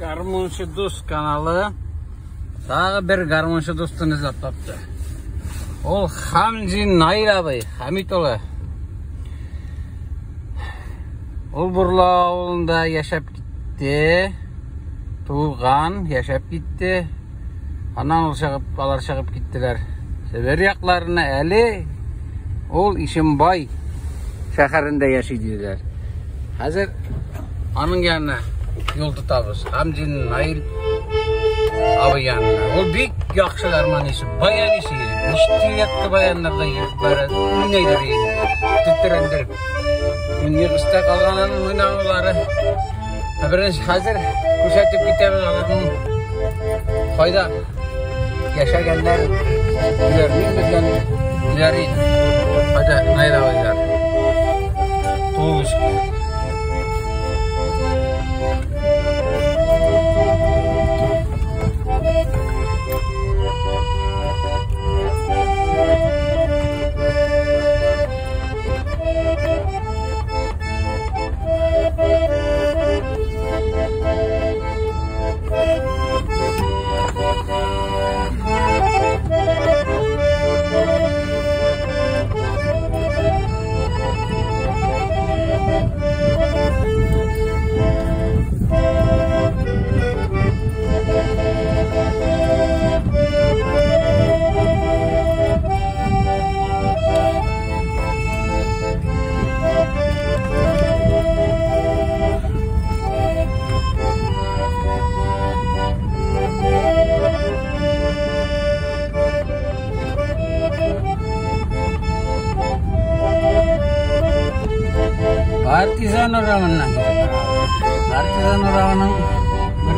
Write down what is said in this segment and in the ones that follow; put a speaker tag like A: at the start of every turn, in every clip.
A: Гармунчы дус каналы тагы бер гармунчы дустын эзләп тапты. Ул Хамзин Наил абый, Хамит улы. Ул Бурла авылында яшәп китте. Туган, яшәп китте. Аннан ул чыгып, алар чыгып киттеләр. Себер якларына әле ул Ишембай шәһәрендә яши диделәр. Хәзер аның янына юл тотабыз. Хамзин Наил абый янына. Ул бик яхшы гармонист, баянист. Ништирәк баяннарда йөреп бара, уйнайдыр инде. Тетрәндереп. Университетта калган аның уйнаулары. Ә беренче хәзер күрсәтеп китәбез аларның кайда яшәгәннәрен. Өйләренең бездән өйләре иде. Кайда Наил абыйлар. Туып үскән. Партизан урамыннан китеп барабыз. Партизан урамының бер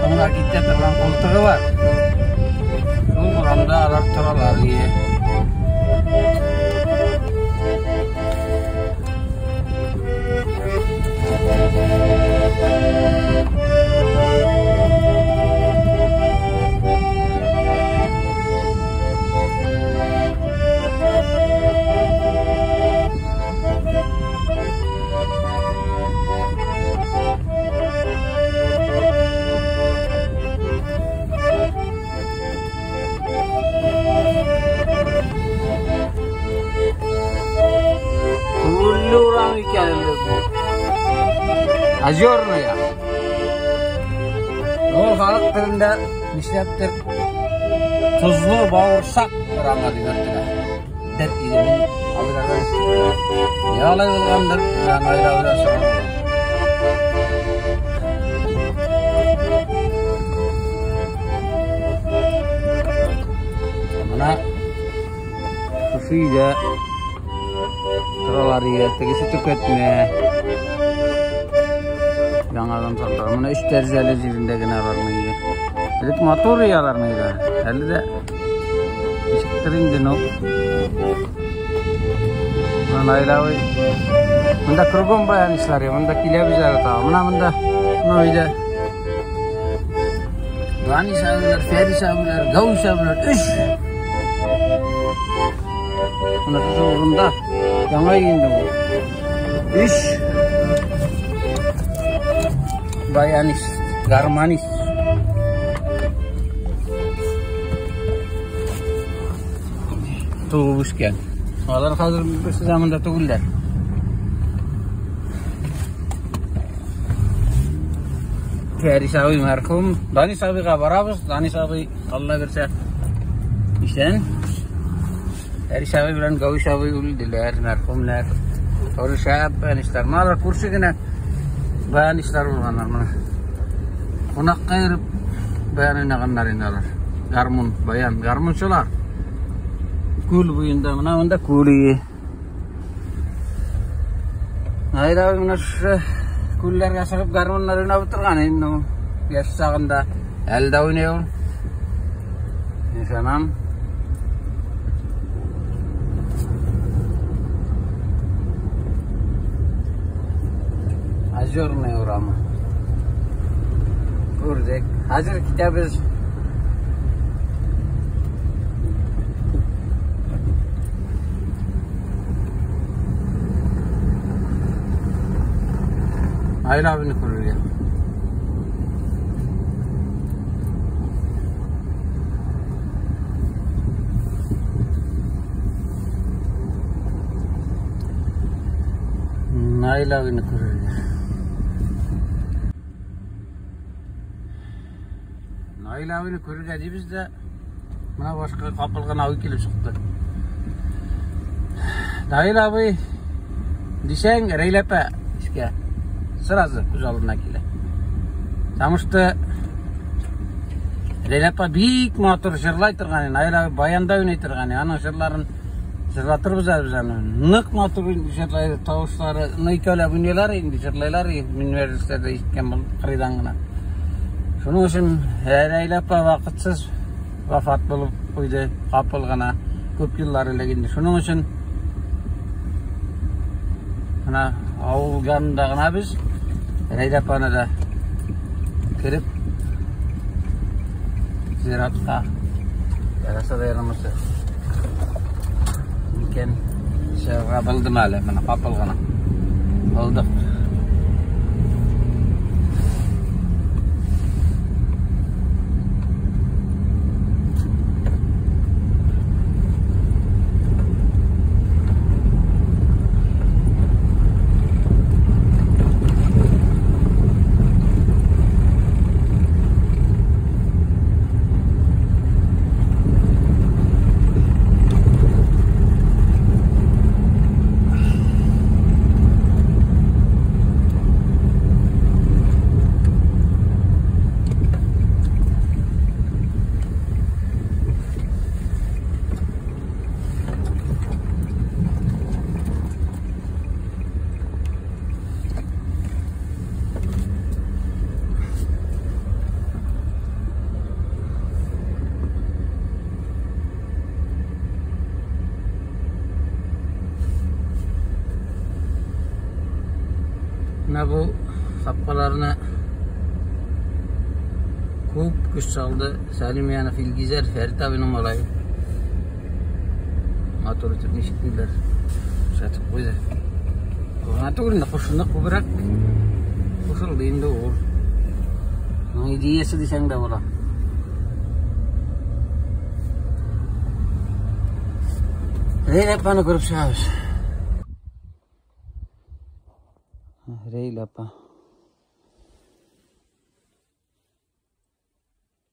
A: уңга китә торган култыгы бар. Шул урамда алар торалар ие. Күлле урам икән инде бу. Озерная. Ул халык телендә нишләптер тозлы бавырсак урамы дип әйтелә. Дер иде мин абыйлардан ишеттем. Ни алай булгандыр, Наил абыйдан сорап. Менә шушы өйдә торалар иде. Тегесе төкәтмә. Яңадан салдылар. Менә өч тәрәзәле җирендә генә аларның өе. Элек матур өй аларның өйләре. Әле дә ничектер инде, ну. Менә Наил абый. Монда кругом баяничлар, монда киләбез әле тагы. Менә монда, менә өйдә Данис абыйлар, Фәрис абыйлар, Гаус абыйлар, өч. Менә шушы урында яңа өй инде бу. Өч баянист, гармонист. Туып үскән. Алар хәзер берсе дә монда түгелләр. Фәрис абый мәрхүм. Данис абыйга барабыз. Данис абый, Алла бирсә, исән. Фәрис абый белән Гавиш абый үлделәр, мәрхүмнәр. Тоже шәп баяничлар. Менә алар күрше генә баяничлар булганнар менә. Кунакка йөреп баян уйнаганнар инде алар. Гармун, баян, гармунчылар. Күл буенда, менә монда күл өе. Наил абый менә шушы күлләргә чыгып гармуннар уйнап утырган инде ул. Яшь чагында. Әле дә уйный ул. Ышанам. Озерный урамы. Күрдек. Хәзер китәбез. Наил абыйны күрергә. Наил абыйны күрергә. Наил абыйны күрергә дибез дә, менә башка капыл гына уй килеп чыкты. Наил абый дисәң, Рәйлә апа искә сразу күз алдына килә. Потому что Рәйлә апа бик матур җырлай торган, Наил абый баянда уйный торган. Аның җырларын җырлатырбыз әле без аны. Нык матур җырлай, тавышлары, ну икәүләп уйныйлар инде, җырлайлар, мин мәҗлесләрдә ишеткән бу кырыйдан гына. Шуның өчен Рәйлә апа вакытсыз вафат булып куйды, капыл гына, күп еллар элек инде. Шуның өчен менә авыл янында гына без Рәйлә апаны да кереп зиратка яраса да ярамаса икән чыгарга булдым әле, менә капыл гына. Булдык. Менә бу капкаларны күп көч салды Сәлимянов Илгизәр Фәрит абыйның малае. Матур итеп ничек диләр. Сатып куйды. Гына түгел инде, кушылды күбрәк. Кушылды инде ул. Аның идеясы дисәң дә була. Рәйлә апаны күреп чыгабыз. Рәйлә апа.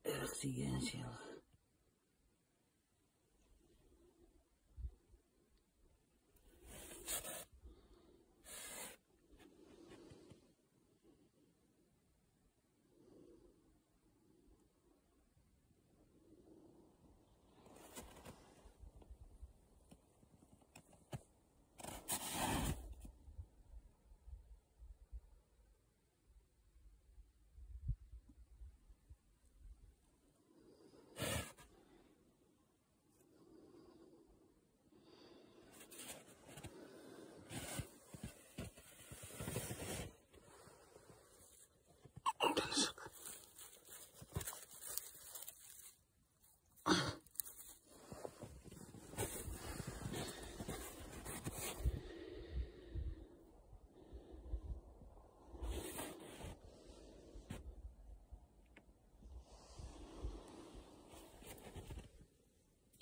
A: 48 ел.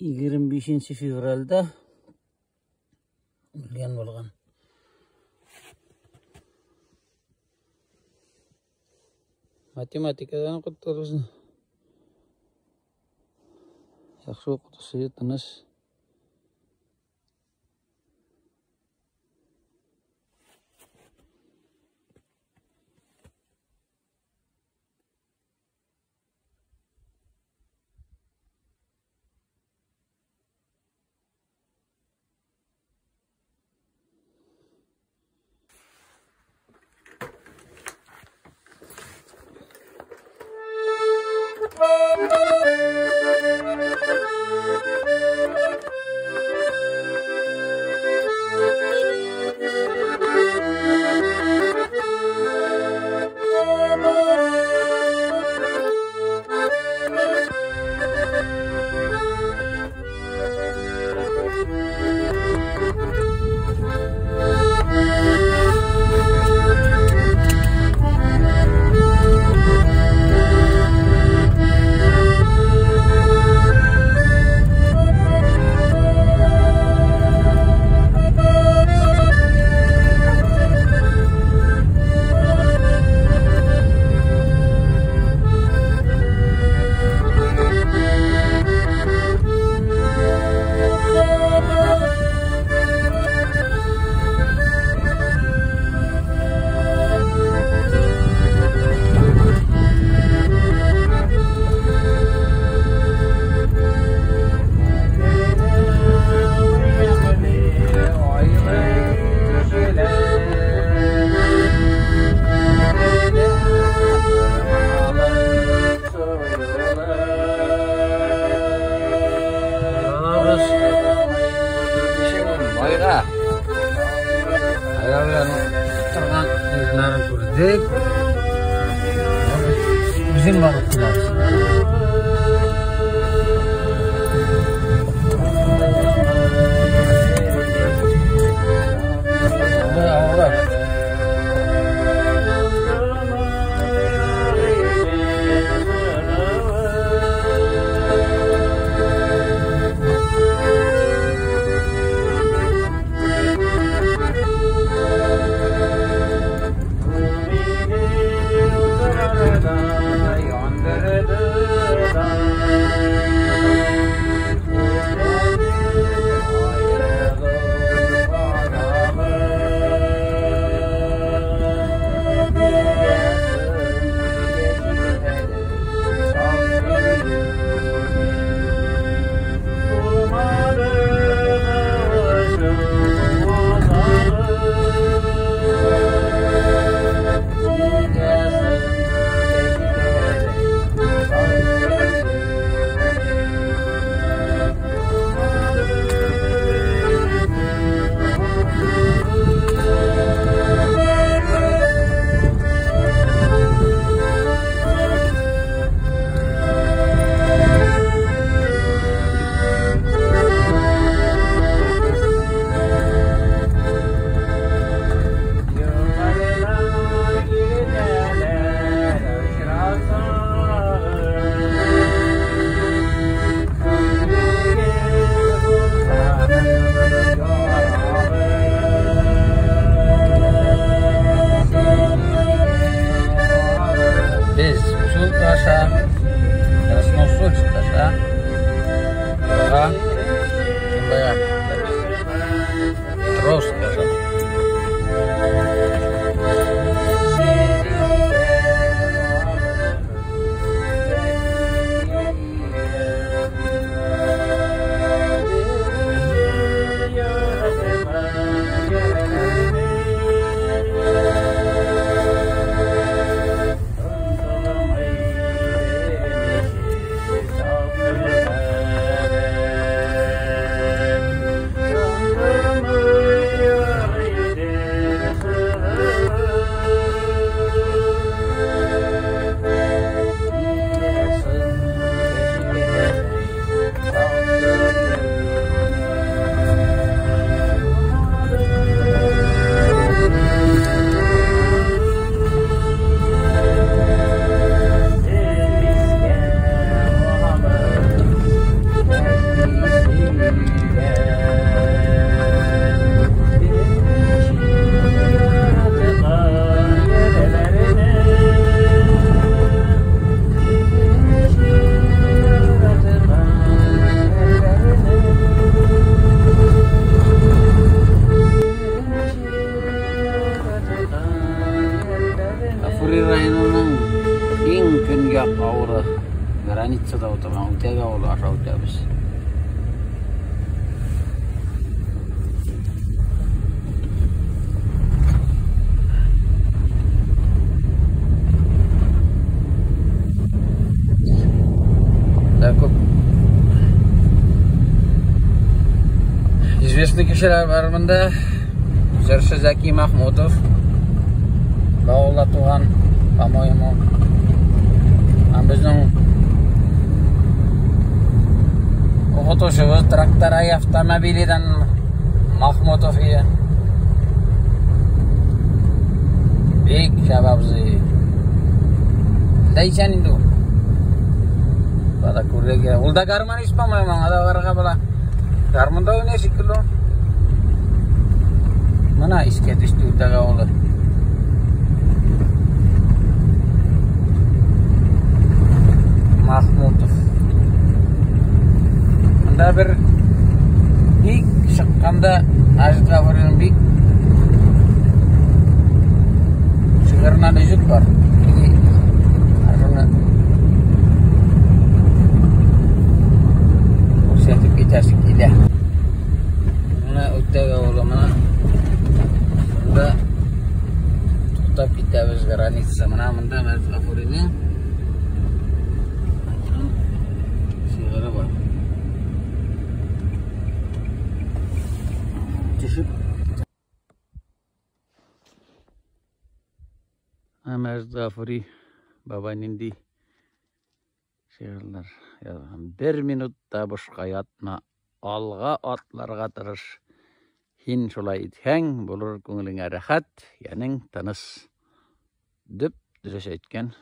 A: 25 февральдә үлгән булган. Математикадан укытты безне. Яхшы укытучы, тыныч. Урыннарын күрдек. Үзен барып киләбез. Авылы. Без Усулка аша, Красносольск аша, Петровск аша. Гафури районының иң көньяк авылы, границада утырган Үтәк авылы аша үтәбез. Да күп известный кешеләр бар монда. Җырчы Зәки Махмутов. Авылда туган, по-моему. Һәм безнең укытучыбыз тракторай автомобилидан Махмутов иде. Бик шәп абзый. Ләйсән инде ул. Бала күрергә. Ул да гармонист, по-моему, аңа да барырга була. Гармунда уйный шикелле. Менә искә төште Үтәк авылы. Махмутов. Монда бер бик чыкканда Мәҗит Гафуриның бик шигыреннән өзек бар. Шуны күрсәтеп китәсе килә. Менә Үтәк авылы, менә монда туктап китәбез граница. Менә монда Мәҗит Гафуриның шигыре бар. Төшеп Мәҗит Гафури бабай нинди шигырьләр язган. Бер минут та бушка ятма, алга атларга тырыш. Һин шулай итһәң, булыр күңелеңә рәхәт, йәнең тыныч. Дөп дөрес әйткән.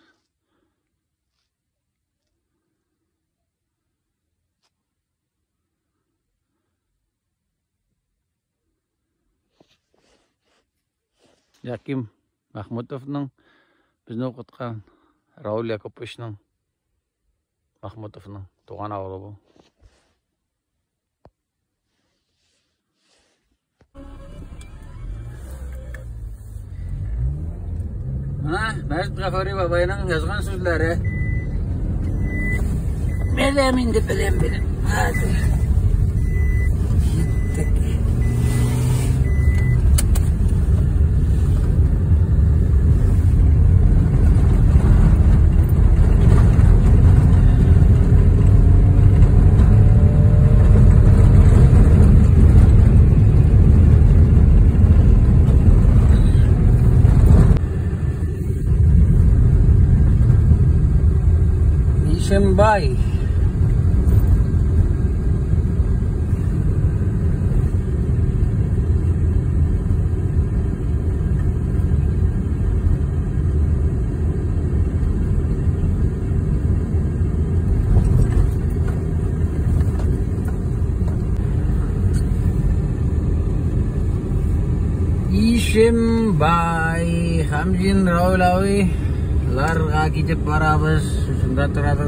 A: Яким Махмутовның безне укыткан Рауль Якуповичның Махмутовның туган авылы бу. Менә Мәҗит Гафури бабайның язган сүзләре. Беләм инде, беләм, беләм. Хәзер. Җиттек. Ишембай. Ишембай, Хамзин Раулауи ларга китеп барабыз. Шунда торабыз,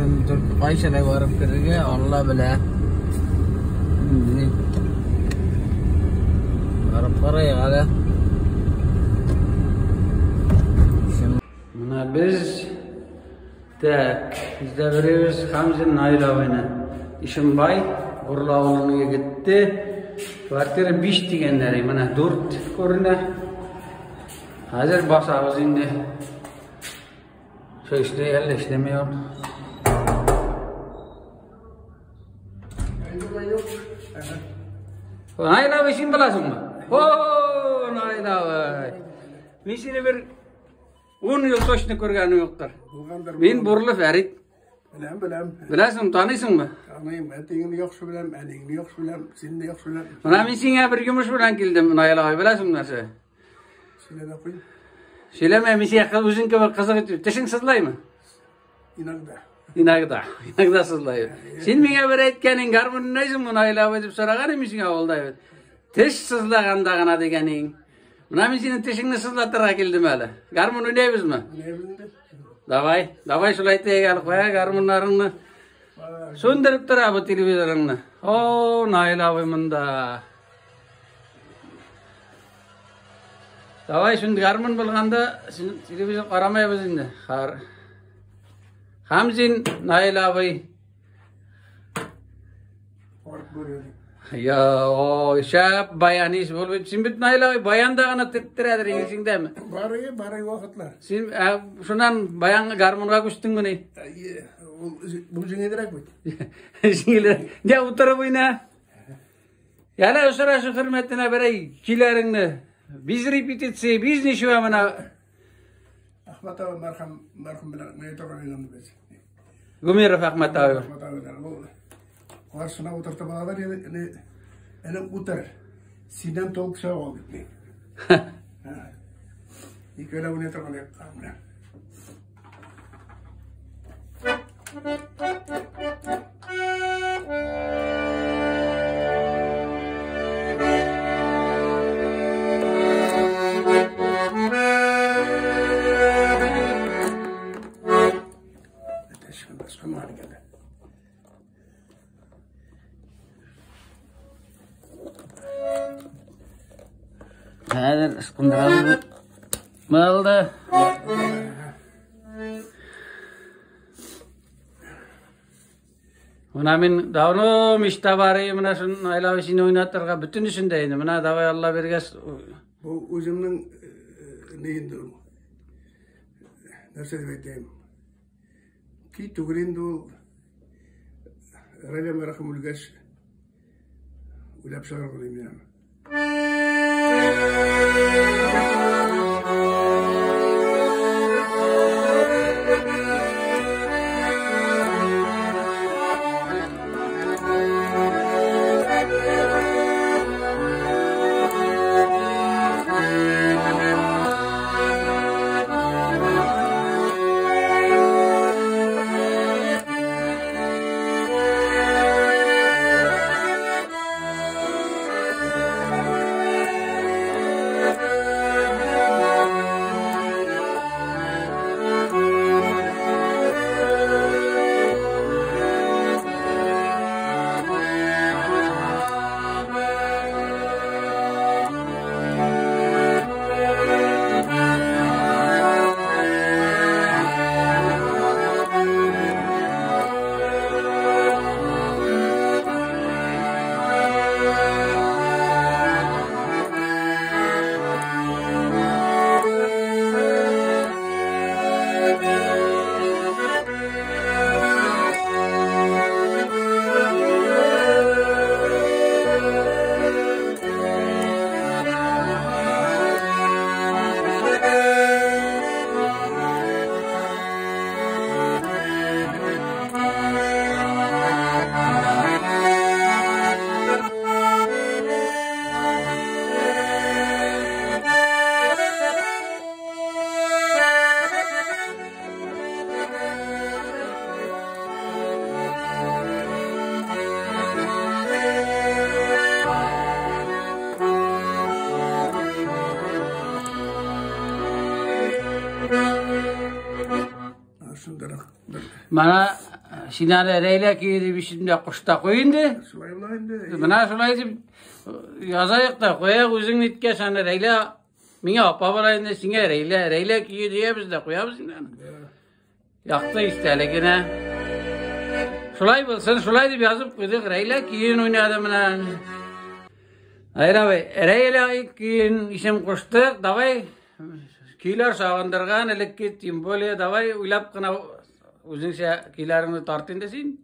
A: кайчан барып керергә, Алла белә. Барып карыйк әле. Менә без так, бездә беребез Хамзин Наил абыйны. Ишембай, Бурлы авылының егете. Квартира 5 дигәннәре, менә 4 күренә. Хәзер басабыз инде. Шул эшли әллә эшләми ул. Наил абый, син беләсеңме? О, Наил абый. Мин сине бер 10 ел точно күргәнем юктыр.
B: Булгандыр.
A: Мин Бурлы Фәрит.
B: Беләм, беләм.
A: Беләсеңме, таныйсыңмы?
B: Таныйм, әтиеңне яхшы беләм, әниеңне яхшы беләм, сине дә яхшы беләм.
A: Менә мин сиңа бер йомыш белән килдем, Наил абый, беләсеңме нәрсә?
B: Сөйлә дә куй.
A: Сөйләмә, мин сиңа үзең кебек кызык итеп. Тешең сызлаймы?
B: Иногда.
A: Иногда. Иногда сызлай. Син миңа бер әйткәнең, гармун уйныйсыңмы, Наил абый дип сораган идем сиңа авылда бит. Теш сызлаганда гына дигәнең. Менә мин синең тешеңне сызлатырга килдем әле. Гармун уйныйбызмы?
B: Уйныйбыз инде.
A: Давай, давай шулай итәйек әле, куя гармуннарыңны. Сүндереп тора бу телевизорыңны. О, Наил абый монда. Давай, шундый гармун булганда, син телевизор карамайбыз инде. Хар. Хамзин, Наил абый.
B: Барып күрәлек.
A: Я, о, шәп баянист булып, син бит Наил абый баянда гына теттерәдер исеңдәме?
B: Бары, бары вакытлар.
A: Син шуннан баян гармунга күчтеңмени?
B: Әйе, ул бу җиңелрәк бит.
A: Җиңелрәк. Не утырып уйна. Әле очрашу хөрмәтенә берәй көйләреңне. Без репетиция, без ничего менә.
B: Әхмәт абый мәрхүм, мәрхүм белән уйный торган идек без.
A: Гумеров Әхмәт абый.
B: Әхмәт абый белән ул каршына утыртып алалар, әле әле утыр. Синнән толк чыга ул дип. Икәүләп уйный торган идек белән.
A: Хәзер ычкындырабыз. Булды. Менә мин давно мечта бар иде, менә шуны Наил абый сине уйнатырга бөтен эшендә инде. Менә давай Алла биргәч.
B: Бу үземнең ни инде ул? Нәрсә дип әйтәем? Көй түгел инде ул. Рәлә мәрхүм үлгәч, уйлап чыгарган идем мин аны. Шундыйрак бер.
A: Менә син әле Рәйлә көе дип исемдә куш та куй инде.
B: Шулай була инде.
A: Менә шулай дип язайык та куяйык, үзең ниткәч, аны Рәйлә миңа апа була инде, сиңа Рәйлә, Рәйлә көе диябез дә куябыз инде аны. Якты истәлегенә. Шулай булсын, шулай дип язып куйдык. Рәйлә көен уйнады менә. Наил абый, Рәйлә көен исем куштык. Давай көйләр сагындырган элекке, тем более, давай уйлап кына үзеңчә көйләреңне тарт инде син.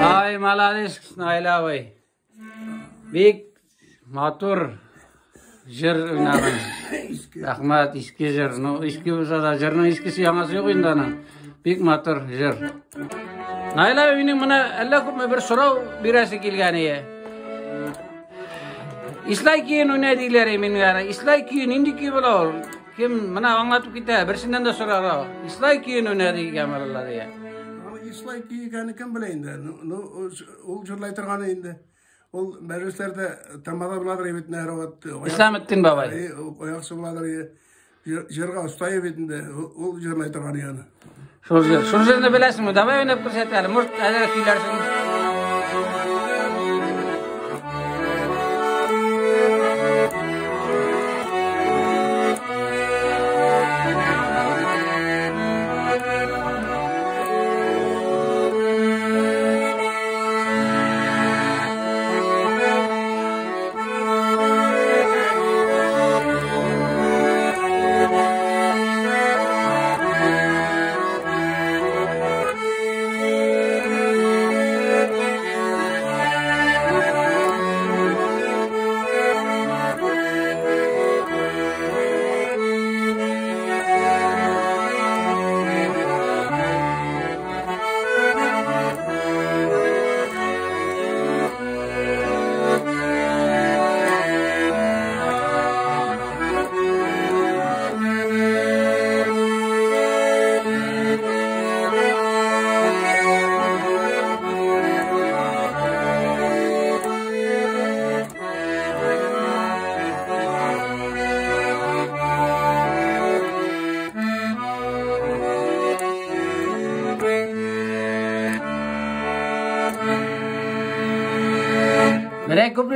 A: Ай, молодец, Наил абый. Бик матур җыр уйнадың. Рәхмәт, иске җыр. Ну, иске булса да, җырның искесе яңасы юк инде аның. Бик матур җыр. Наил абый, минем менә әллә күпме бер сорау бирәсе килгән ие. Ислай көен уйнай диләр мин әле. Ислай көе нинди көй була ул? Кем менә аңлатып китә, берсеннән дә сорарга. Ислай көен уйнай дигән булалар ие.
B: Ислай көе икәнен кем белә инде? Ну, ул җырлай торганы инде. Ул мәҗлесләрдә тамада буладыр бит инде, вот.
A: Исламетдин бабай.
B: Аякчы буладыр. Җырга оста бит инде. Ул җырлай торган яны.
A: Шул җыр. Шул җырны беләсеңме? Давай уйнап күрсәт әле. Может, әзер көйләрсең.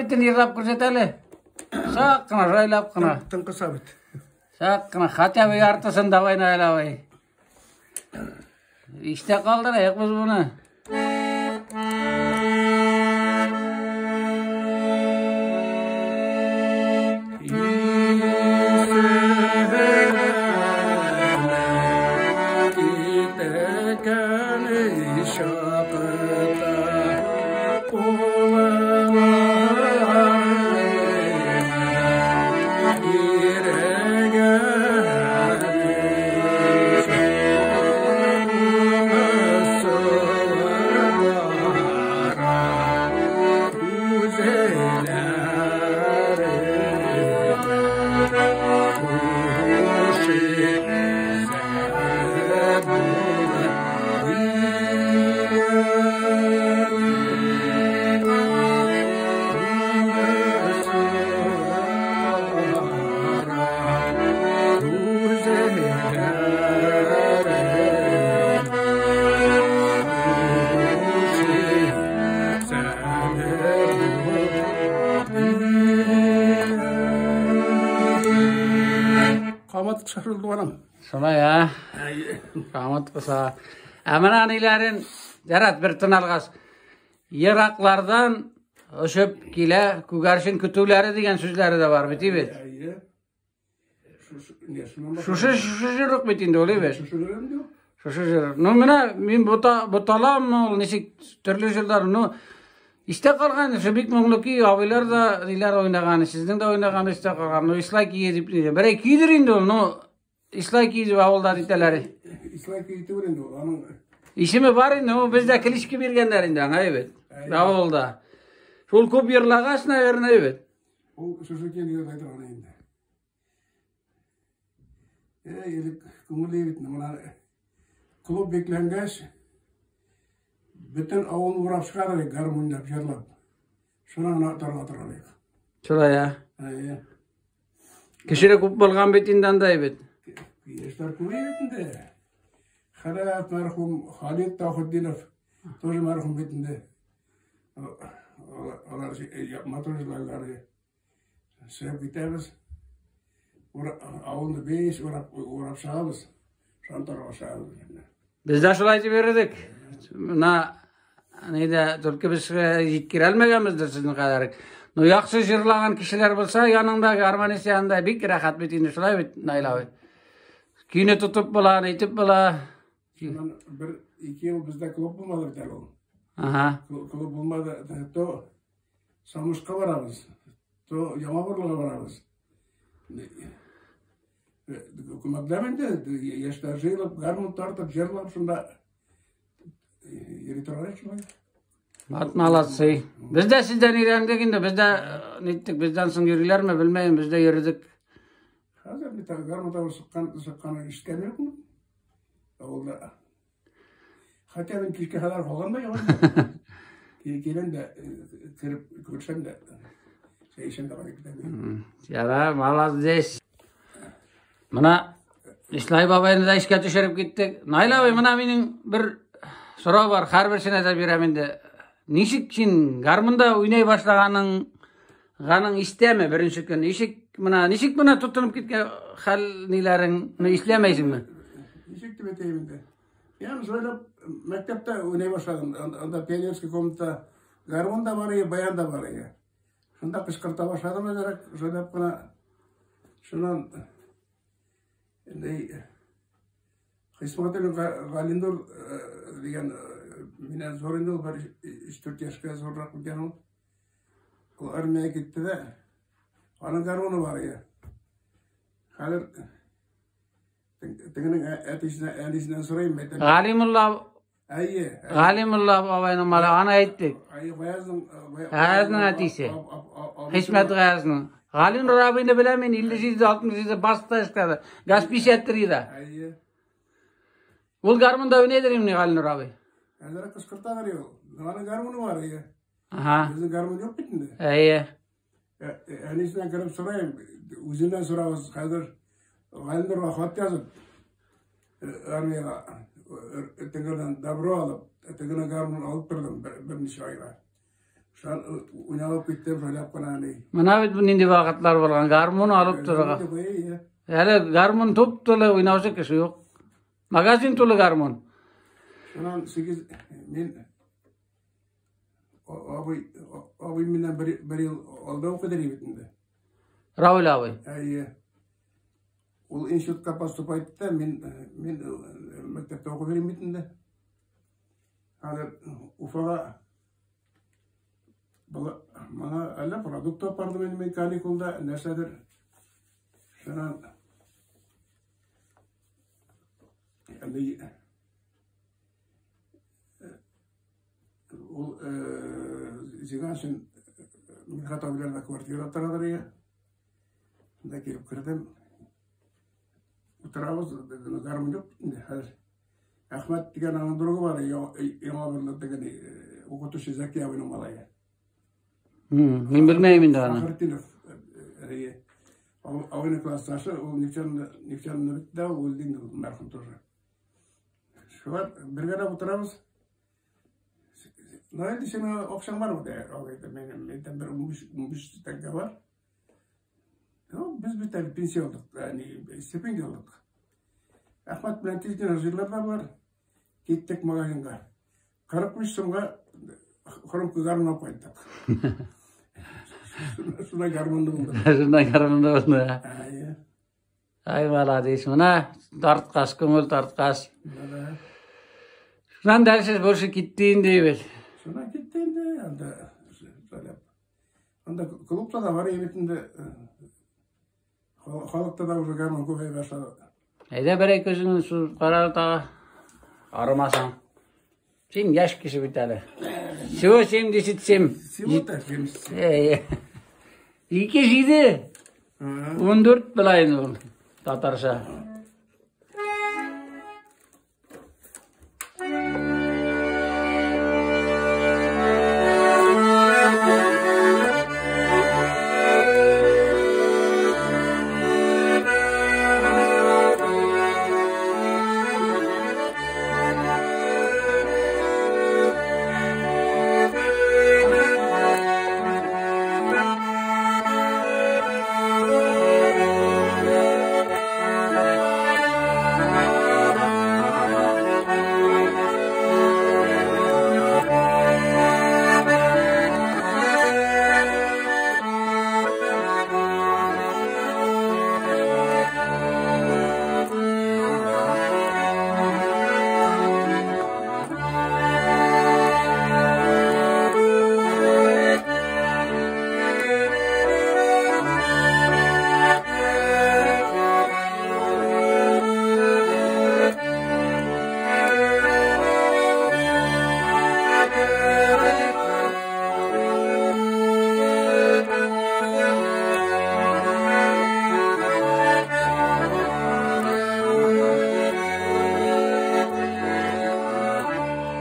A: битен йырлап күрсәт әле. Сак кына, жайлап кына.
B: Тын кыса бит.
A: Сак кына, хотя бы яртысын давай, Наил абый. Истә калдырайык без моны.
B: Камат шашылды барам.
A: Шулай, а? Камат кыса. Ә менә әниләрен, ярат бер тын алгач, ераклардан очып килә күгәрчен көтүләре дигән сүзләре дә бар бит, бит.
B: Әйе.
A: Шушы шушы җырлык бит инде ул, бит.
B: Шушы инде.
A: Шушы җыр. Ну менә мин бута буталам, ул ничек төрле җырлар, ну истә калган, шул бик моңлы көй, абыйлар да ниләр уйнаган, сезнең дә уйнаган истә калган. Ну Ислай көе дип, берәй көйдер инде ул, ну Ислай көе дип авылда әйтәләр.
B: Ислай көе түгел инде ул. Аның
A: Исеме бар инде, ул бездә кличка биргәннәр инде аңа бит. Авылда. Шул күп йырлагач, наверное, бит.
B: Ул шушы көйне йырлай торган инде. Эй, элек күңелле бит, менә клуб бикләнгәч, бөтен авылны урап чыгар идек, гармунлап, җырлап. Шуны гына тарала торган идек.
A: Шулай, а?
B: Әйе.
A: Кешеләр күп булган бит инде анда бит.
B: Яшьләр күп иде инде. Хәләф мәрхүм, Халид Тахутдинов тоже мәрхүм бит инде. Алар матур җырларлар. Чыгып китәбез. Авылны беш урап урап чыгабыз. Шантарга чыгабыз.
A: Без дә шулай дип йөрдек. Менә нидә только без җиткерә алмаганбыздыр сезнең кадәр. Ну яхшы җырлаган кешеләр булса, яныңда гармонист янында бик рәхәт бит инде шулай бит, Наил абый. Көйне тотып була, әйтеп була.
B: Шуннан бер ике ел бездә клуб булмады бит әле ул.
A: Ага.
B: Клуб булмады, то Самушка барабыз, то Яңа Бурлыга барабыз. Күмәкләп инде яшьләр җыелып, гармун тартып, җырлап шунда йөри торган идек шулай.
A: Вот молодцы. Без дә сездән өйрәндек инде, без дә ниттек, бездән соң йөриләрме, белмәйм, без дә йөрдек.
B: Хәзер бит гармун тавышы чыккан, чыкканын ишеткән юкмы? Авылда. Хотя мин кичкә кадәр калган да юк. Киләм дә, кереп күрсәм дә, чәй эчәм дә кайтып китәм.
A: Яра, молодец. Менә Ислай бабайны да искә төшереп киттек. Наил абый, менә минем бер сорау бар, һәрберсенә дә бирәм инде. Ничек син гармунда уйнай башлаганың ганың истәме беренче көн? Ничек менә ничек менә тотынып киткән хәл ниләрең, исләмәйсеңме?
B: Ничек дип әйтәем инде? Я шулай мәктәптә уйнай башладым. Анда пионерский комната гармун да бар иде, баян да бар иде. Шунда кычкырта башладым әзрәк, шулай кына. Шуннан инде Хисмәтуллин Галинур дигән миннән зур инде ул, бер 3-4 яшькә зуррак микән ул. Ул армиягә китте дә, аның гармуны бар иде. Хәзер тегенең әтисенә, әнисеннән сорыйм, әйтәм.
A: Галимулла
B: Әйе.
A: Галимулла бабайның малы, аны әйттек.
B: Әйе, Гаязның
A: Гаязның әтисе. Хисмәт Гаязның. Галинур абыйны беләм мин, 57-67 баста эшләде. Газ 53-да.
B: Әйе.
A: Ул гармунда уйныйдыр инде Галинур абый.
B: Әзрәк кычкырта бер ул. Аның гармуны бар иде.
A: Ага.
B: Безнең гармун юк бит инде.
A: Әйе.
B: Әнисеннән кереп сорыйм, үзеннән сорагыз. Хәзер Галинурга хат язып, армиягә тегеннән добро алып, тегеннән гармун алып тордым берничә айга. Уйналып киттем, шайлап кына ни.
A: Менә бит нинди вакытлар булган, гармун алып торырга. Әле гармун туп-тулы, уйнаучы кеше юк. Магазин тулы гармун.
B: Шуннан 8 мин абый миннән бер ел алда укыды бит инде.
A: Равил абый.
B: Әйе. Ул институтка поступать итте, мин мәктәптә укып йөрим бит инде. Хәзер Уфага моңа әллә продукт апардым инде мин каникулда, нәрсәдер. Шуннан инде ул Зиганшин Мидхәт абыйларда квартира торадыр иде. Шунда килеп кердем. Утырабыз, гармун юк инде хәзер. Әхмәт дигән аның другы бар, яңа берле дигән укытучы Зәки абыйның малае.
A: Мин белмәйм инде аны.
B: Фахретдинов, абыйның классташы, ул нефтяны бетте, ул үлде инде, мәрхүм тоже. Шулар бергәләп утырабыз. Ну, инде синең акчаң бармы? Минем әйтәм, бер 15 тәңкә бар. Ну, без бит әле пенсия алдык, ягъни стипендия алдык. Әхмәт белән тиз генә җырлар да бар. Киттек магазинга. 45 сумга хромка гармун алып кайттык. Шунда гармунды булды.
A: Шунда гармунды булды.
B: Әйе.
A: Ай, молодец. Менә тарткач, күңел тарткач. Шуннан дальше больше китте инде бит.
B: Шуннан китте инде, анда сөйләп. Анда клубта да бар бит инде. Халыкта да уже гармун күбәя башлады.
A: Әйдә берәй көзеңне сузып кара тагы. Арымасаң. Син яшь кеше бит әле. Всего 77.
B: Всего-то 77.
A: Әйе. 2 7. 14 була инде ул татарча.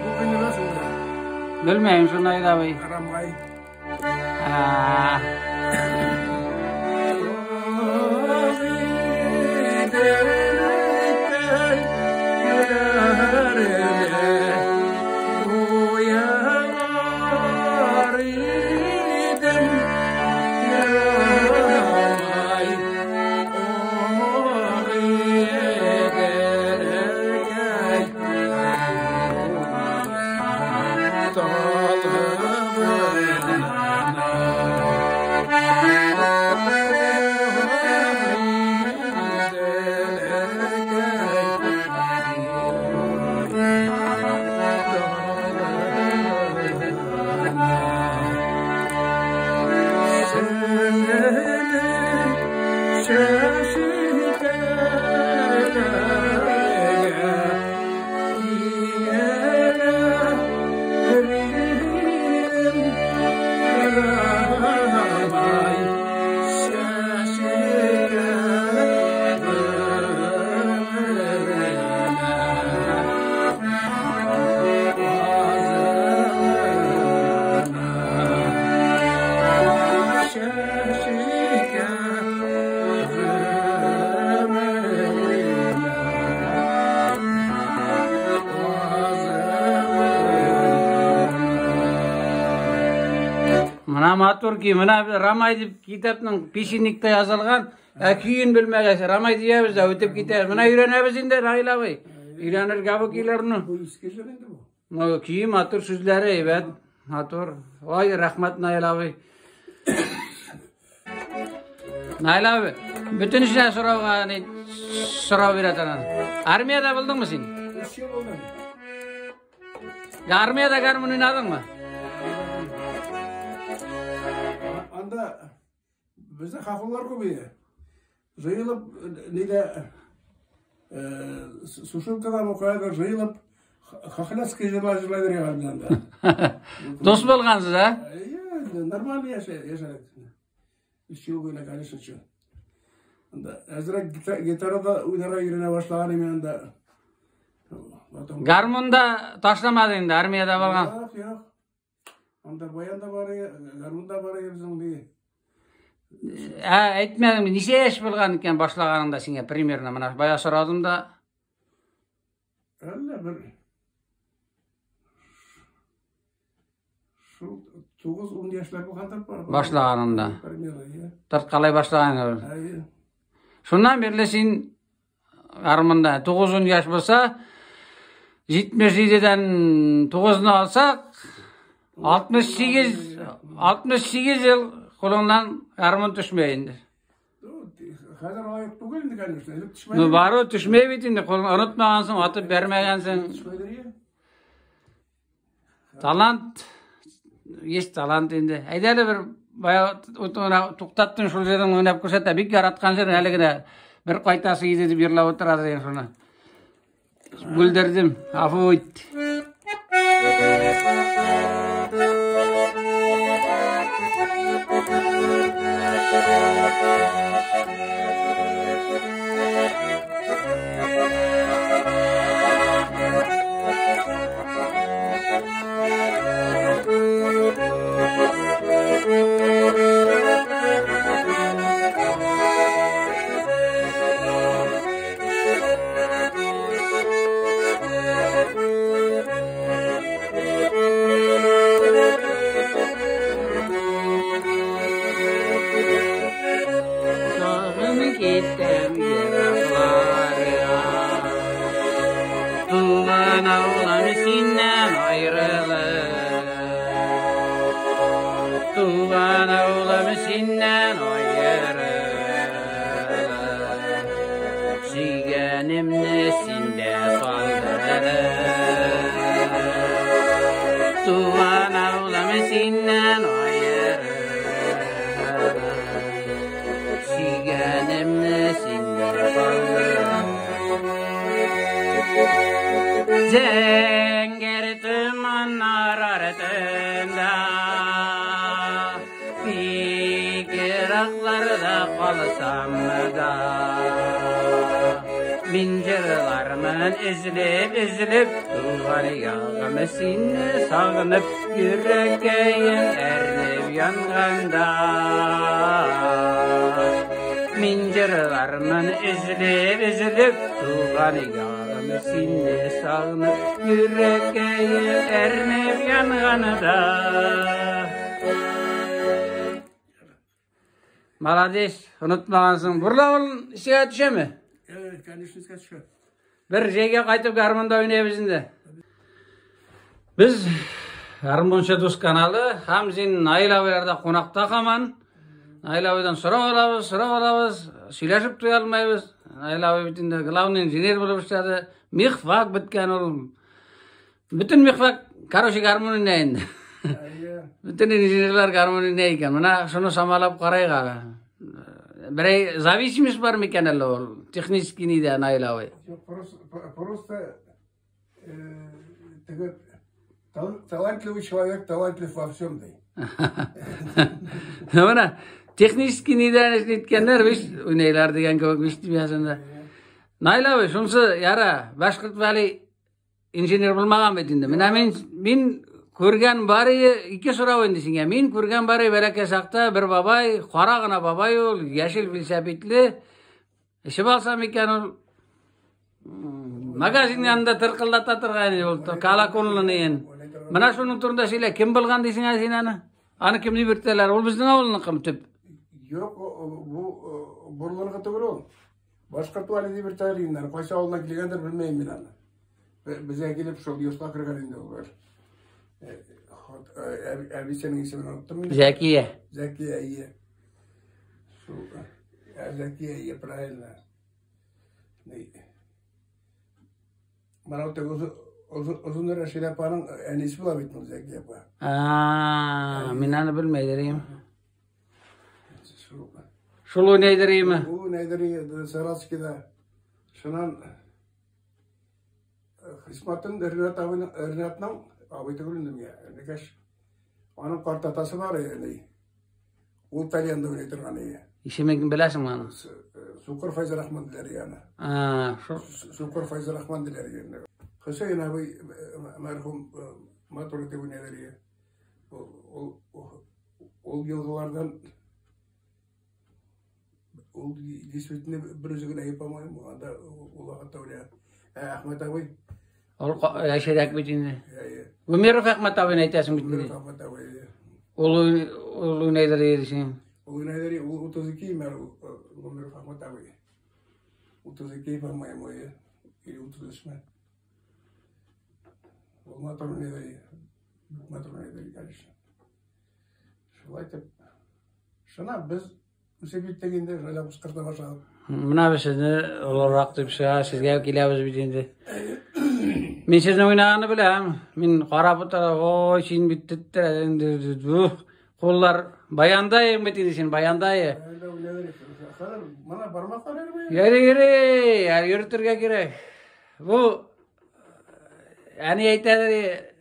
B: Бу көйне беләсеңме?
A: Белмәйм шуны, абый.
B: Рамай.
A: А, Менә матур көй, менә Рамай дип китапның песенникта язылган, ә көен белмәгәч, Рамай диябез дә үтеп китә. Менә өйрәнәбез инде, Раил абый. Өйрәнергә бу көйләрне.
B: Бу иске җыр инде бу.
A: Ну, көе матур, сүзләре әйбәт, матур. Ой, рәхмәт, Наил абый. Наил абый, бөтен эшенә сорауга ни сорау бирә торган. Армиядә булдыңмы син?
B: Өч ел булдым.
A: Я армиядә гармун уйнадыңмы?
B: Анда бездә хахуллар күп иде. Җыелып, нидә сушилкадан укыядыр, җыелып, хохляцкий җырлар җырлай биргән анда.
A: Дус булгансыз, а?
B: Нормально яшәдек. Өч ел буена, конечно, чё. Анда әзрәк гитарада уйнарга өйрәнә башлаган идем анда.
A: Потом... Гармунда ташламадың инде, армиядә булган.
B: Юк, юк. Анда баян да бар, гармун да бар безнең ди.
A: Ә, әйтмәдеңме, ничә яшь булган икән башлаганыңда сиңа примерно? Менә бая сорадым да.
B: Әллә бер Шул 9-10 яшьләр булгандыр бар.
A: Башлаганында.
B: Примерно, иә.
A: Тарткалай башлаган.
B: Әйе.
A: Шуннан бирле син гармунда 9-10 яшь булса, 77-дән 9-ны алсак, 68 68 ел кулыңнан гармун төшмәй инде.
B: Хәзер алай түгел инде, конечно. Элек төшмәде.
A: Ну, бару төшмәй бит инде, кулың онытмагансың, атып бәрмәгәнсең.
B: Төшмәдер, иә.
A: Талант, есть талант инде. Әйдә әле бер бая туктаттың шул җырың уйнап күрсәт, бик яраткан җыр әле генә бер кайтасы иде дип йырлап утыра дигән шуны. Бүлдердем, гафу ит. Сагынып киттем еракларга. Туган авылым синнән аерылып. Туган авылым синнән аерылып. Сөйгәнемне синдә калдырып. Туган авылым синнән аерылып. Сөйгәнемне синдә калдырып. Зәңгәр томаннар артында бик еракларда калсам да мин җырлармын өзелеп өзелеп туган ягым сине сагынып йөрәккәем әрнеп янганда мин җырлармын өзелеп өзелеп туган ягым сине сагынып йөрәккәем әрнеп янганда. Молодец, онытмагансың. Бурлавыл исеңә төшәме?
B: Evet, конечно, искә төшә.
A: Бер җәйгә кайтып гармунда уйнайбыз инде. Без Гармунчы дус каналы Хамзин Наил абыйларда кунакта һаман. Наил абыйдан сорау алабыз, сорау алабыз, сөйләшеп туя алмайбыз. Наил абый бит инде главный инженер булып эшләде. Мехфак беткән ул. Бөтен мехфак, короче, гармун уйный инде.
B: Әйе.
A: Бөтен инженерлар гармун уйный икән. Менә шуны самалап карыйк әле. Берәй зависимость бар микән әллә ул? Технический нидә, Наил абый?
B: Юк, просто, просто теге талантливый человек талантлив во всем, ди.
A: Менә технический нидән ниткәннәр, биш уйныйлар дигән кебек биш дөньясында. Наил абый, шунысы яра, башкорт вәли инженер булмаган бит инде. Менә мин күргән бары ике сорау инде сиңа. Мин күргән бары бәләкәй чакта бер бабай, кара гына бабай ул, яшел велосипедле. Эчеп алсам икән ул, магазин янында тыркылдата торган иде ул, колокольный. Менә шуның турында сөйлә, кем булган дисең ә син аны? Аны кем дип йөртәләр? Ул безнең авылныкымы төп?
B: Юк, бу Бурлыныкы түгел ул. Башкорт Вәли дип йөртәләр инде. Кайсы авылдан килгәндер, белмәйм мин аны. Безгә килеп шул йортка кергән инде ул бер. Әбисенең исемен оныттым мин.
A: Зәкия.
B: Зәкия, ие. Шул Зәкия, ие, правильно. Менә теге озын Рәшидә апаның әнисе була бит ул Зәкия апа.
A: А, мин аны белмәйдер идем. Шул уйнайдыр идеме?
B: Ул уйнайдыр иде Саратскида. Шуннан Хисматын Ринат абыйның, Ринатның абый түгел инде миңа. Энекәш. Аның картатасы бар иде. Ул тальянда уйный торган иде.
A: Исемен беләсеңме аның?
B: Сукыр Файзрахман диләр аны.
A: А, шул.
B: Сукыр Файзрахман диләр инде. Хөсәен абый мәрхүм матур итеп уйнадыр иде. Ул елгылардан ул действительно бер үзе генә, по-моему, анда ул вакытта уйнаган. Ә Әхмәт абый
A: Ул яшерәк бит инде. Гумеров Әхмәт абыйны әйтәсең бит инде.
B: Гумеров Әхмәт абый.
A: Ул ул уйнайдыр иде син.
B: Ул уйнайдыр, ул 32 мәр Гумеров Әхмәт абый. 32, по-моему, или 33 ме. Ул матур уйнайдыр, матур уйнайдыр, конечно. Шулай итеп, шуна без үсеп киттек инде, шулай кычкырта башладык.
A: Менә без сезне олырак дип чыга, сезгә киләбез бит инде. Мин сезне уйнаганны беләм. Мин карап утыра, ой, син бит теттерә инде. Куллар баянда бит инде син, баянда.
B: Хәзер менә бармаклар йөрми.
A: Йөри, йөри, йөртергә кирәк. Бу әни әйтә,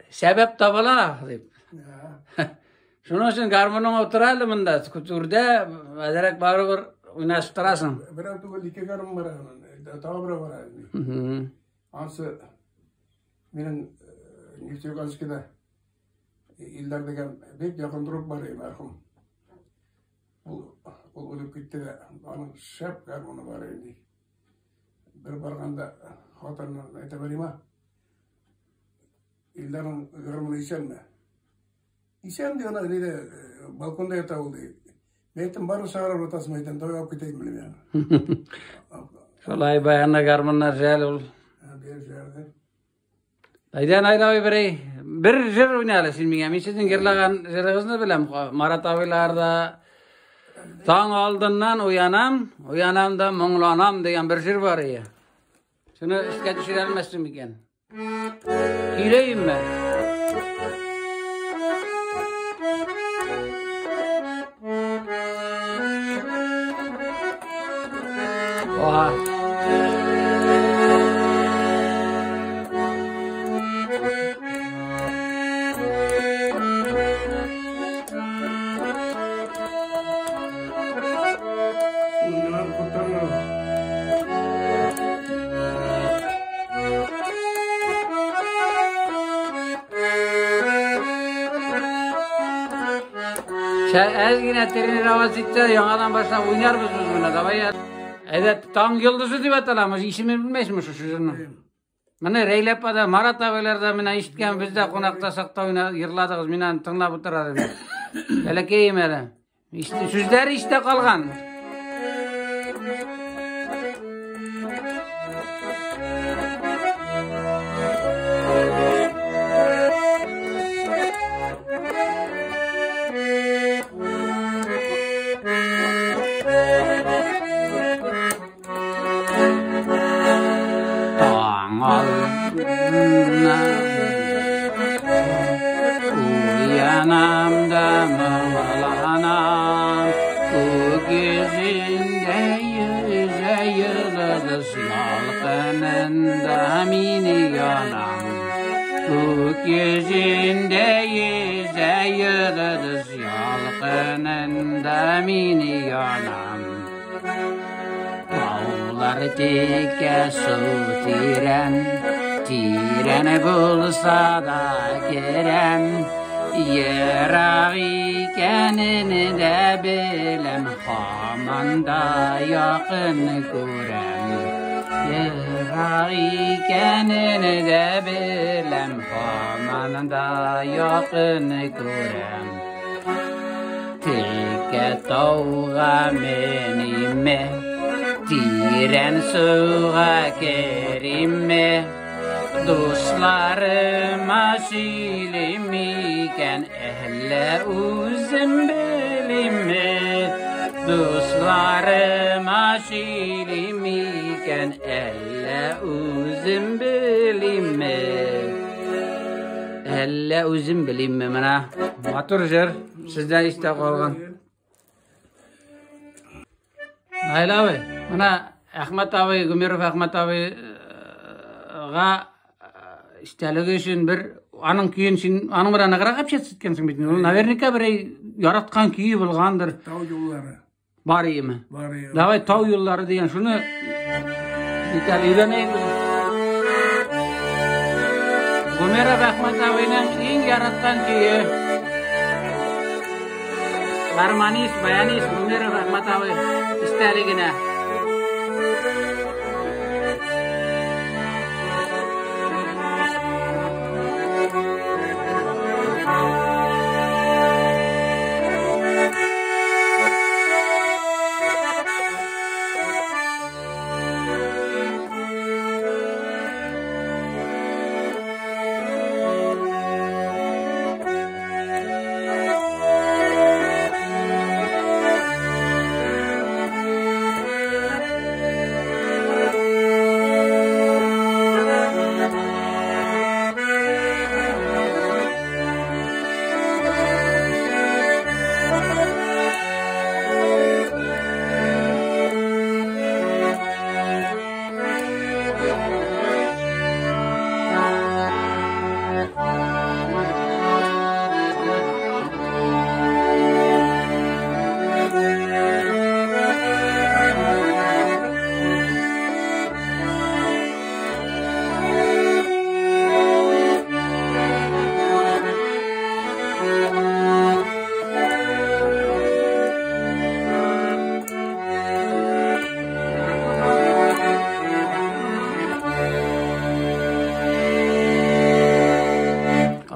A: сәбәп табыла дип. Шуның өчен гармоның утыра әле монда, түрдә, әзрәк барыбер уйнашып торасың.
B: Берәү түгел, ике гармон бар әле. Тагы берәү бар әле. Ансы минем Нефтеюганскида Илдар дигән бик якын друг бар иде, мәрхүм. Ул үлеп китте дә, аның шәп гармоны бар иде. Бер барганда хатынына әйтә бирмә. Илдарның гармоны исәнме? Исән ди, ана нидә, балконда ята ул ди. Мин әйттем, барып чыгарып атасың, әйтәм, давай алып китәйем мин аны.
A: Шулай баянна гармоннар жәл ул.
B: Бер җәрдә.
A: Айдан Айда берәй бер җыр уйна әле син миңа. Мин сезнең җырлаган җырыгызны беләм. Марат абыйларда таң алдыннан уянам, уянам да моңланам дигән бер җыр бар иде. Шуны искә төшерә алмассың микән? Көйләйемме? Oha.
B: Уйнаган кутырыр.
A: Әз генә тренировать итсә, яңадан башлап уйнарбыз без моны. Давай. Әйдә, таң йолдызы дип аталамыз. Исемен белмәйсеңме шушы җырның? Менә Рәйлә апа да, Марат абыйлар да менә ишеткән, без дә кунакта чакта уйна йырладыгыз, мин аны тыңлап утыра идем. Бәләкәем әле. Сүзләре истә калган. Таң алдыннан уянам да моңланам, күк йөзендә йөзә йолдыз ялкынында мин янам. Күк йөзендә йөзә йолдыз ялкынында мин янам. Таулар текә, су тирән, тирән булса да керәм. Ерак икәнен дә беләм, һаман да якын күрәм. Ерак икәнен дә беләм, һаман да якын күрәм. Текә тауга менимме, тирән суга керимме, дусларыма сөйлим икән, әллә үзем белимме? Дусларыма сөйлим икән, әллә үзем белимме? Әллә үзем белимме? Менә матур җыр сездә истә калган. Наил абый, менә Әхмәт абый, Гомеров Әхмәт абыйга истәлеге өчен бер аның көен син аның белән ныграк общаться иткәнсең бит. Ул наверняка бер яраткан көе булгандыр.
B: Тау юллары.
A: Бар иеме?
B: Бар иеме.
A: Давай тау юллары дигән шуны бит өйрәнәйек. Гомеров Әхмәт абыйның иң яраткан көе. Гармонист, баянист Гомеров Әхмәт абый истәлегенә.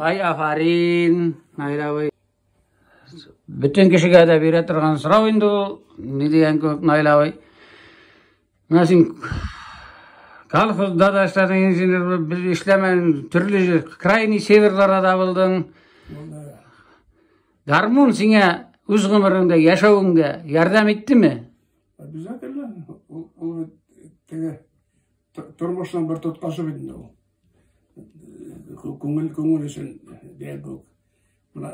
A: Ай, афарин, Наил абый. Бөтен кешегә дә бирә торган сорау инде ул. Ни дигән кебек, Наил абый. Менә син колхозда да эшләдең, инженер булып, без эшләмәдең, төрле җир, крайний северларда да булдың. Гармун сиңа үз гомереңдә яшәвеңдә ярдәм иттеме?
B: Обязательно. Ул теге тормышның бер тоткасы бит инде ул. Күңел күңел өчен дигән кебек. Менә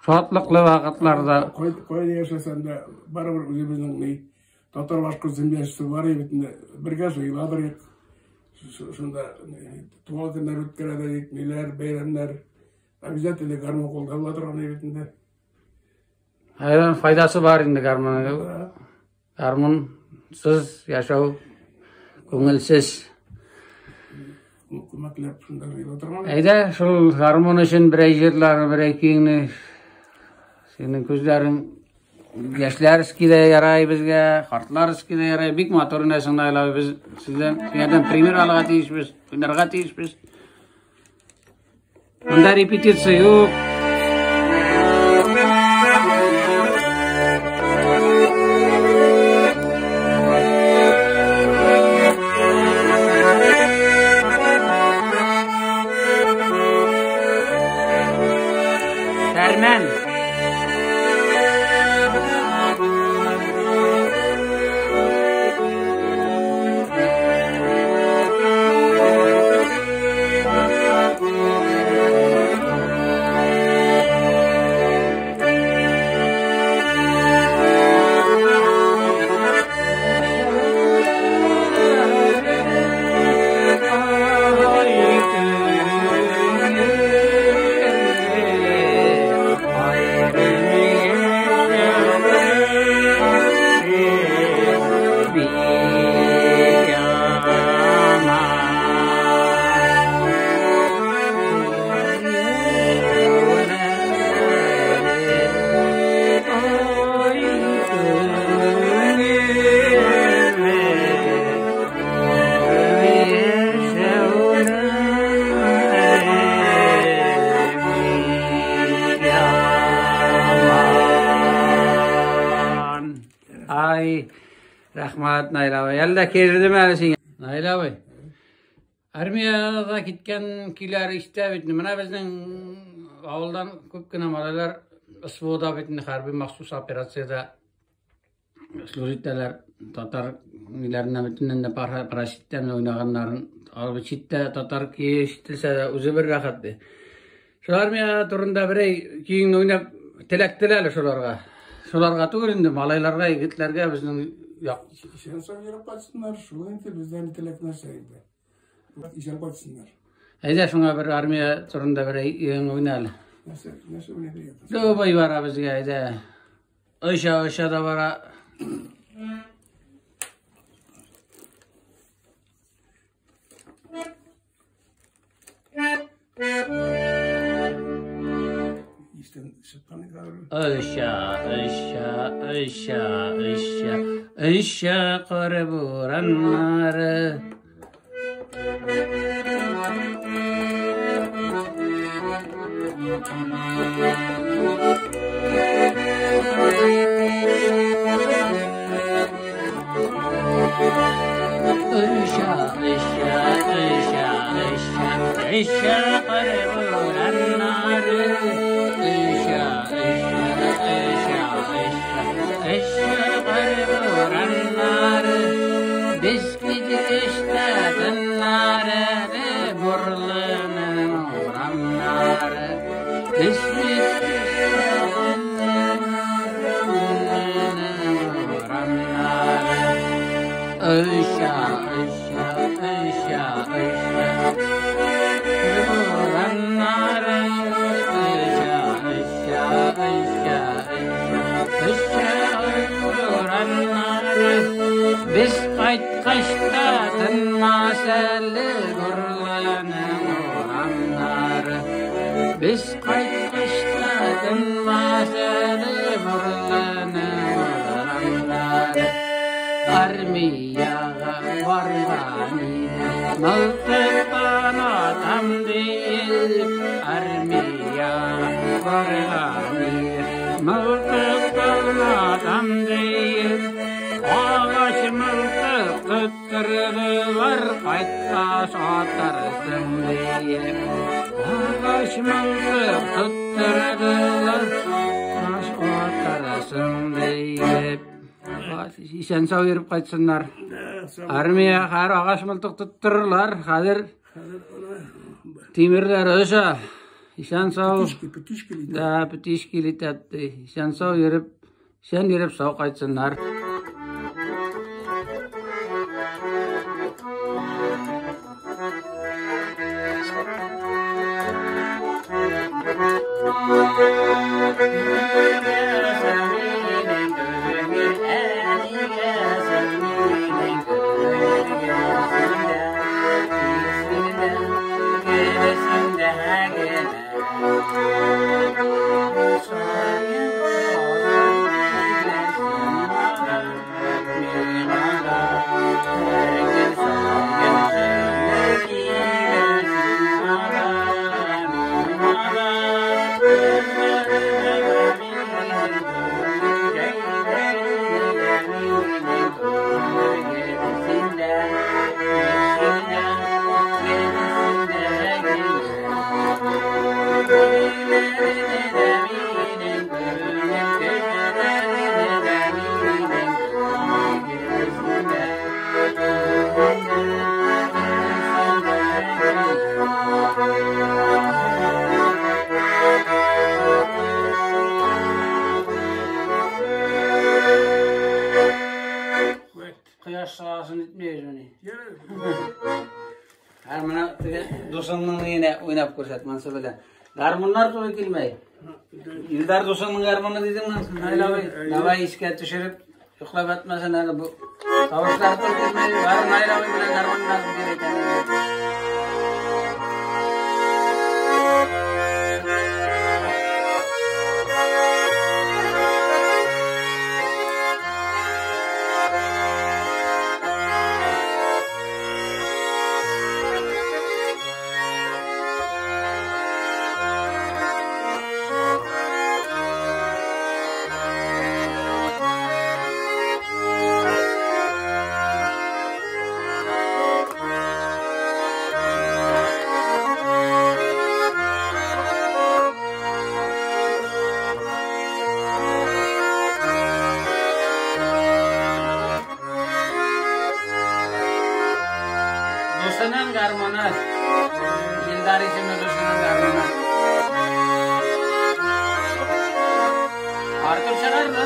A: шатлыклы вакытларда
B: кайда яшәсәм дә барыбер үзебезнең ни татар башкорт землячество бар бит инде. Бергә җыеладыр идек. Шунда туган көннәр үткәрәдер идек, ниләр, бәйрәмнәр. Обязательно гармун кулда була торган бит инде.
A: Хайван файдасы бар инде гармунның. Гармунсыз яшәү күңелсез.
B: Күмәкләп шунда җыела торган.
A: Әйдә, шул гармун өчен берәй җырлар, берәй көеңне. Синең күзләрең яшьләрский дә ярай безгә, картларский дә ярай. Бик матур уйнайсың, Наил абый. Без сездән, синәрдән пример алырга тиешбез, уйнарга тиешбез. Монда репетиция юк. Әрмән. Ай, рәхмәт, Наил абый. Әллә кердем әле сиңа. Наил абый. Армиядә киткән көйләр истә бит. Менә безнең авылдан күп кенә малайлар СВОда бит инде, хәрби махсус операциядә служить итәләр. Татар ниләреннән бөтеннән дә парашюттан уйнаганнарын, алып читтә татар көе ишетелсә дә үзе бер рәхәт ди. Шул армия турында берәй көеңне уйнап теләк телә әле шуларга. Шуларга түгел инде, малайларга, егетләргә безнең як.
B: Исән сау йөреп кайтсыннар, шул инде бездән теләк нәрсә инде. Исән кайтсыннар.
A: Әйдә шуңа бер армия турында берәй көеңне уйна әле.
B: Нәрсә, нәрсә уйнап йөргән?
A: Дубай бара безгә, әйдә. Оча, оча да бара.
B: Истән чыккан иде.
A: Оча, оча, оча, оча, оча кар бураннары. Оча, оча, оча, оча, оча кар бураннары. Оча, оча, оча, оча, оча кар бураннары. Без китештә тыннары, Бурлының урамнары. Без китештә тыннары, Бурлының урамнары. Оча, оча, оча, оча, бураннары. Оча, оча, оча, оча, оча, бураннары. Без кайткач та тынмас әле Бурлының урамнары. Без кайткач та тынмас әле Бурлының урамнары. Армиягә барган идем, мылтыктан атам диеп. Армиягә барган идем, мылтыктан атам диеп. Агач мылтык тоттырдылар, кайткач атарсың диеп. Агач мылтык тоттырдылар, кайткач атарсың диеп. Исән сау йөреп кайтсыннар. Армия һәр агач мылтык тоттырырлар, хәзер тимерләр оча. Исән сау.
B: Птички, птички летят.
A: Да, птички летят. Исән сау йөреп, исән йөреп сау кайтсыннар. Кояш сагасын итмәйбезмени? Һәр менә теге дусыңның өенә уйнап күрсәт, монысы белән. Гармуннар туры килмәй. Илдар дусыңның гармуны дидеңме? Наил абый, давай искә төшереп, йоклап ятмасын әле бу. Тавышлар туры килмәй. Бар Наил абый белән гармуннар дип әйтәм. гармоны. Илдар исемле дусының гармоны. Артур чыгармы?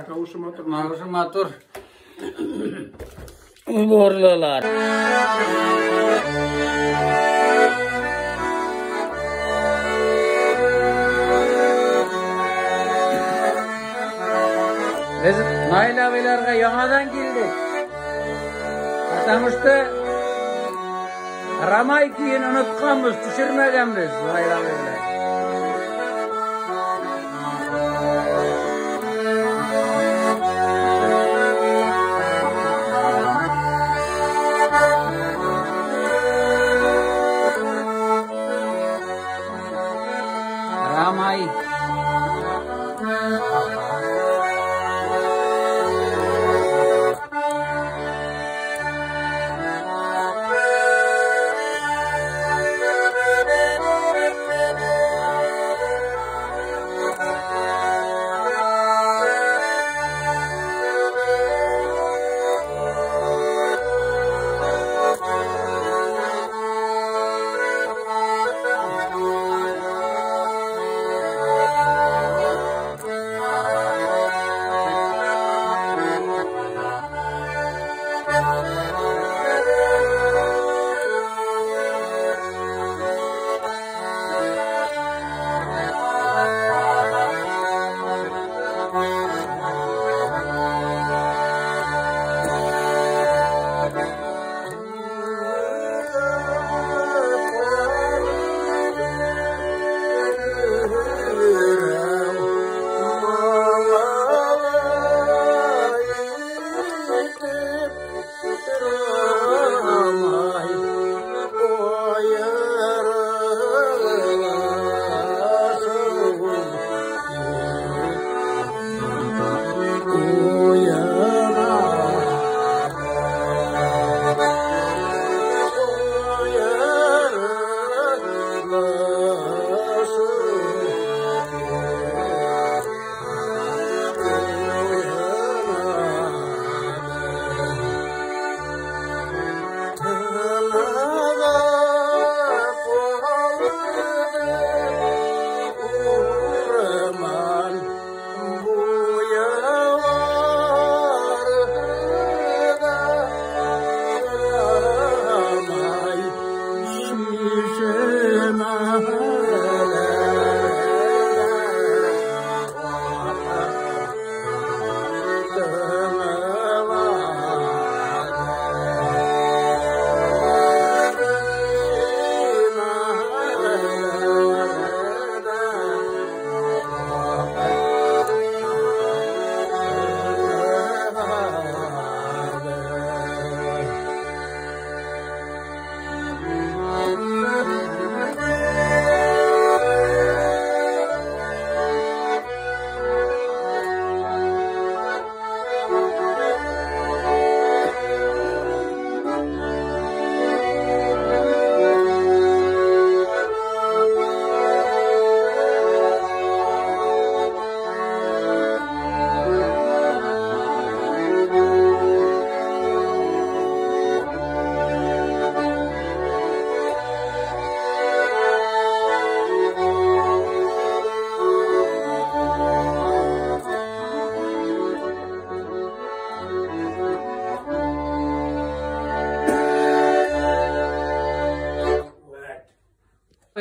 B: Тавышы матур.
A: Тавышы матур. Уборлылар. Без Наил абыйларга яңадан килдек. Потому что Рамай көен онытканбыз, төшермәгәнбез Наил абый белән. Рамай.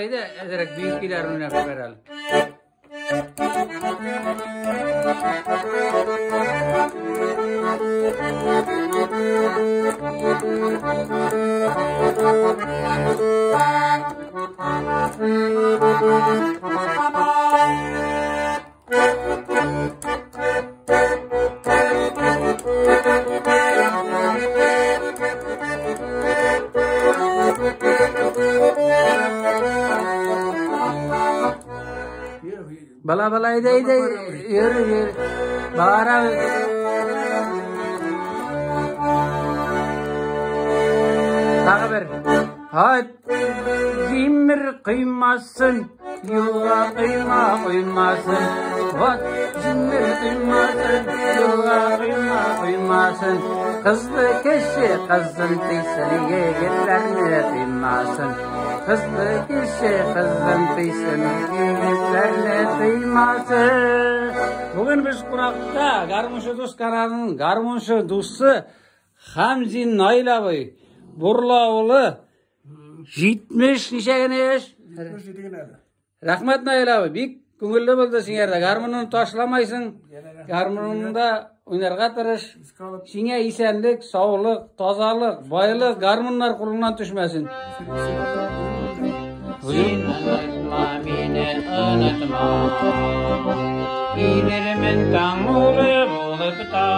A: Әйдә, әзрәк бию көйләрен уйнап җибәрәле. Bala bala ide ide yürü yürü. Bağıra. Тагы бер. Һайт. Тимер кыймасын, юлга кыйма куймасын. Вот тимер кыймасын, юлга кыйма куймасын. Кызлы кеше кызын тыйсын, егетләрне тыймасын. Кызлы кеше кызын тыйсын, егетләрне тыймасын. Бүген без кунакта гармунчы дус каналының гармунчы дусы Хамзин Наил абый. Бурлы авылы. 70 ничә генә яшь?
B: 77 генә әле.
A: Рәхмәт, Наил абый, бик күңелле булды сиңәрдә. Гармунын ташламайсың. Гармуныңда уйнарга тырыш. Сиңа исәнлек, саулык, тазалык, байлык, гармуннар кулыңнан төшмәсен. Син unutma beni unutma. Gidermin taң булып булып та.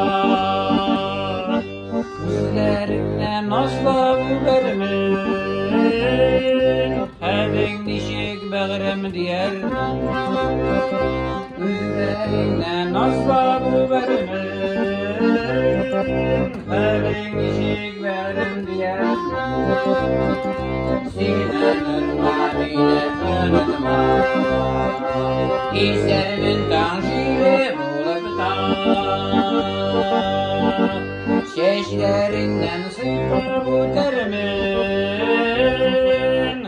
A: Күзләреңнән asla үбәрмен. Хәлең ничек бәгърем диярмен. Күзләреңнән asla үбәрмен. Хәлең ничек бәгърем диярмен. Син unutma beni unutma. İstermin taң җиле булып та. Чәчләреңнән сыйпап үтәрмен.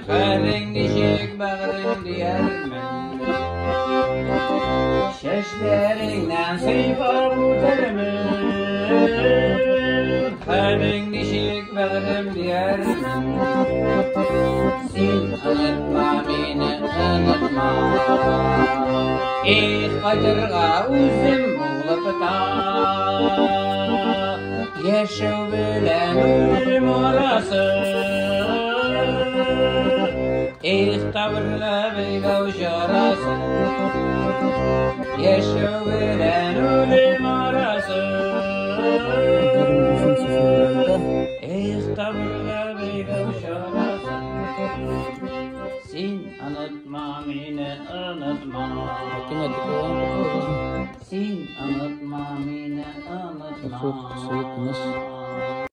A: Хәлең ничек бәгърем диярмен. Чәчләреңнән сыйпап үтәрмен. Хәлең ничек бәгърем диярмен. Син unutma beni unutma. Эх, кайтырга үзем булып та. Яшәү белән үлем арасы. Эх, табырга бәйләү чарасы. Яшәү белән үлем арасы. Эх, табырга бәйләү чарасы. Син unutma beni unutma. Син unutma beni unutma.